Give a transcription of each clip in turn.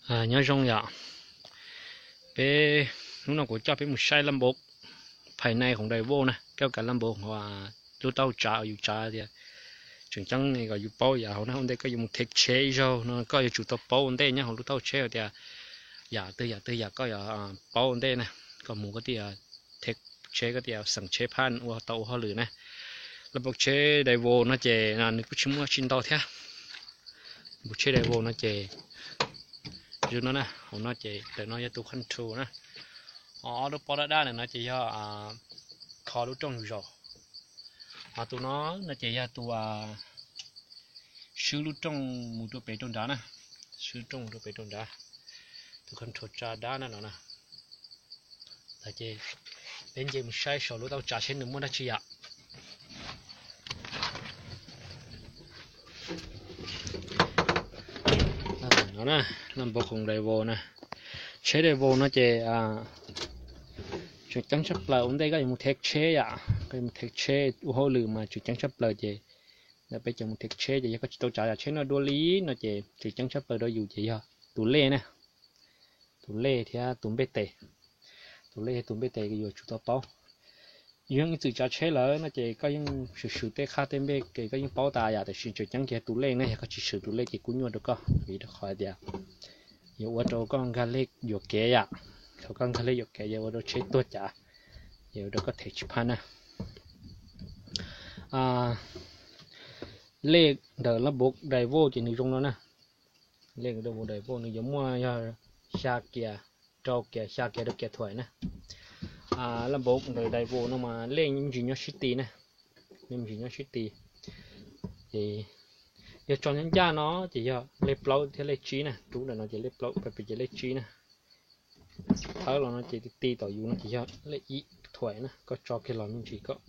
Nyob zoo yom, peb hnub no kuv coj peb mus saib laj npau phais nai khoom dais vauj na, koj kav laj npau lub taub tsav uas yus tsav tias tseem ceeb kom yus paub yam hauv na. Ua ntej koj yuav mus thev tsheb ib zaug no koj yuav tsum tau paub ua ntej nyob hauv lub taub tsheb tias yam twg yam twg yam koj yuav paub ua ntej na. Koj mus koj thiaj thev tsheb koj thiaj xeem tsheb phaj ua tau ua hauj lwm na. Laj npau tsheb dais vauj no ces nws kuj tsis muaj tsis ntau thiab. Npau tsheb dais vauj no ces zoo no na, hauv no ces ntawm no yog tus control na. Ob lub pob dab dab ntawm no ces yog kho lub rooj zaum. Ho tus no no ces yog tus swb lub rooj mus rau pem rau nrad na, swb rooj mus rau pem rau nrad. Tus control tsa dab na no na. Ces peb nce mus saib saum lub taub tsav seb nws muaj dab tsi yom. No na, laj npau khoom dais vauj na. Tsheb dais vauj no ces tseem ceeb tshaj plaws ua ntej koj yuav mus thev tsheb yom, koj yuav mus thev tsheb ua hauj lwm mas tseem ceeb tshaj plaws ces ntawm peb cov mus thev tsheb ces yog koj tsis tau tsav yam tsheb no dua li no ces tseem ceeb tshaj plaws rau yus ces yog tus lej na, tus lej thiab tus npej tes. Tus lej thiab tus npej tes yuav tsum tau paub. Yog ib txwm tsav tsheb lawm no ces koj yeej swm swm tej qhaj tej npej ces koj yeej paub tas yam, tiam sis tseem ceeb ces tus lej ne, yog koj tsis swm tus lej ces kub nyuaj rau koj, vim rau qhov tias yog ua rau koj nkag lej yuam kev yom. Thaum koj nkag lej yuam kev yog ua rau tsheb tuag cav, yog ua rau koj thev tsis phaj na. Lej ntawm laj npau dais vauj ces nws zoo no na. Lej ntawm laj npau dais vauj nws yuav muaj yog xya kiav, rau kiav, xya kiav rau kiav thuam na. Laj npau ntawm dais vauj no mas lej me ntsis nyob sib ti na, me ntsis nyob sib ti. Ces yog tso nyob ncaj no ces yog lej plaub thiab lej tsib na, rub ntawm no ces lej plaub, pem ces lej tsib na. Thawb los no ces ti ti tom yus no ces yog lej ib thuam na, koj tso kiag los me ntsis koj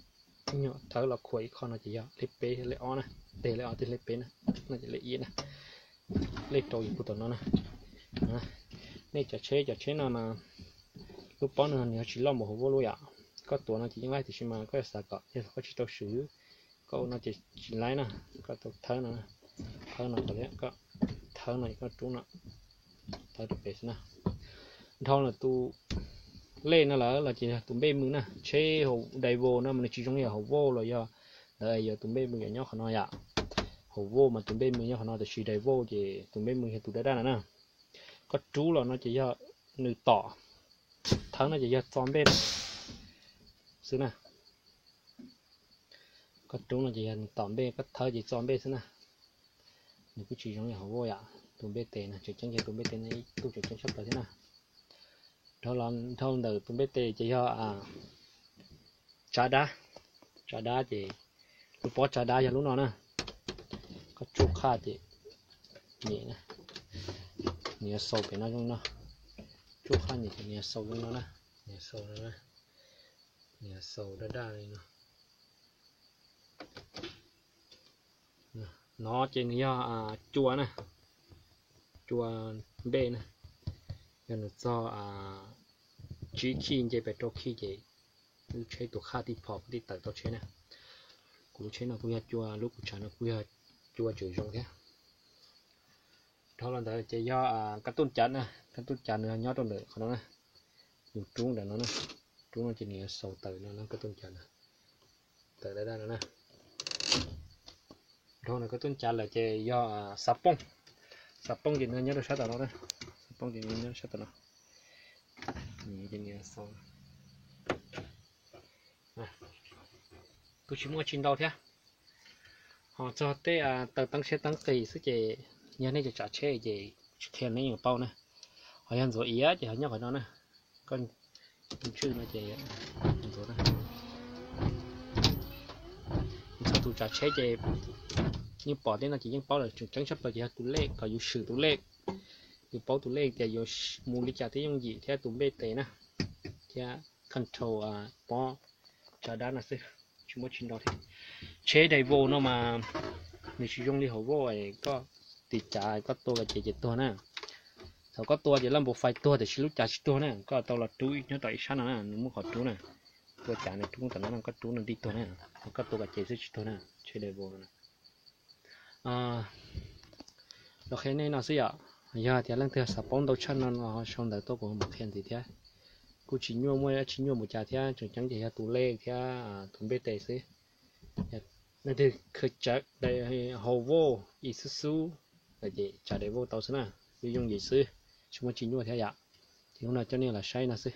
nyuam thawb los khuam ib qho no ces yog lej peb lej ob na, teg lej ob teg lej peb na, no ces lej ib na. Lej rau yus pub tom no na. Nej cov tsheb, cov tsheb no mas lub pob no nws ho tsis loj npaum hauv vauj lub yom. Koj tuav no ces yeej laib tiam sis mas koj yuav xav kom yog koj tsis tau swm, koj ua no ces tsis laib na. Koj tau thawb no, thawb no, koj thawb no, koj rub no, thawb rau pem xwb na. Dhau lawm tus lej no lawm los ces yog tus npej mws na. Tsheb hauv dais vauj no mas nws tsis zoo li hauv vauj los yog ntawd, yog tus npej mws yuav nyob qhov no yom. Hauv vauj mas tus npej mws nyob qhov no, tiam sis dais vauj ces tus npej mws yog tus daj daj no na. Koj rub los no ces yog nws tom, thawb no ces yog txo npej xwb na. Koj rub no ces yog nws tom npej, koj thawb ces txo npej xwb na. Nws kuj tsis zoo li hauv vauj yom, tus npej tes no tseem ceeb ces tus npej tes no ib tug tseem ceeb tshaj plaws thiab na. Dhau los dhau ntawm tus npej tes ces yog tsav dab, tsav dab ces lub pob tsav dab yog lub no na. Koj tsuj qhaj ces nyem na, nws yuav xaus pem no zoo no, tsuj qhaj nyem ces nws yuav xaus zoo no na, nws yuav xaus no na, nws yuav xaus daj daj li no. No ces nws yog cua na, cua npej na, yog nws txog tsib khij nce pem rau khij ces lub tsheb tus qhaj tib phom tib tawm tau tsheb na. Kuv lub tsheb no kuj yog cua, lub kuv tsav no kuj yog cua tseem zoo thiab. Dhau los ntawd ces yog kab tuj cav na, kab tuj cav nws nyob rau ntawm qhov no na, yus rub ntawm no na, rub no ces nws yuav xaus tawm no na, kab tuj cav na, tawm daj daj no na. Dhau no kab tuj cav lawm ces yog xav pooj, xav pooj ces nws nyob rau sab tom no na, xav pooj ces nws nyob sab tom no. Kuj tsis muaj tsis ntau thiab. Ho txog tej taw teeb siab teeb qis xwb ces yog nej tsav tsheb ces tsis qhia nej yeej paub na. Ho yog ntxuav iav ces ho nyob qhov no na. Koj ntswj no ces ntxuav na. Txog tus tsav tsheb ces yeej pom tej no ces yeej paub lawm, tseem ceeb tshaj plaws ces yog tus lej, kom yus swm tus lej, yus paub tus lej tias yuav mus li cas thiaj yooj yim thiab tus npej tes na, thiab control pob tsav dab no xwb, tsis muaj tsis ntau thiab. Tsheb dais vauj no mas nws tsis zoo li hauv vauj, koj tiv cav koj tua ka ces ces tuag na. Thaum koj tua ces laj npau fais tuag tiam sis lub cav tsis tuag na, koj tau los rub nyob tom ib sab no na, nws muaj qhov rub na. Tua cav nws rub tom no, koj rub nws nti tuag na, koj tua ka ces xwb tsis tuag na, tsheb dais vauj no na. Los qhia nej no xwb yom. Yog tias leej twg xav paub ntau tshaj no los sau ntawv tuaj kuv mam qhia ntxiv thiab. Kuj tsis nyuaj muaj dab tsi nyuaj mus cas thiab, tseem ceeb ces yog tus lej thiab tus npe tes xwb. Leej twg khaws tsawv daim hau vauj ib xub xub, ces tsawv daim vauj tau xwb na, yooj yim xwb, tsis muaj tsis nyuaj thiab yom. Ces hnub no coj nej los saib no xwb.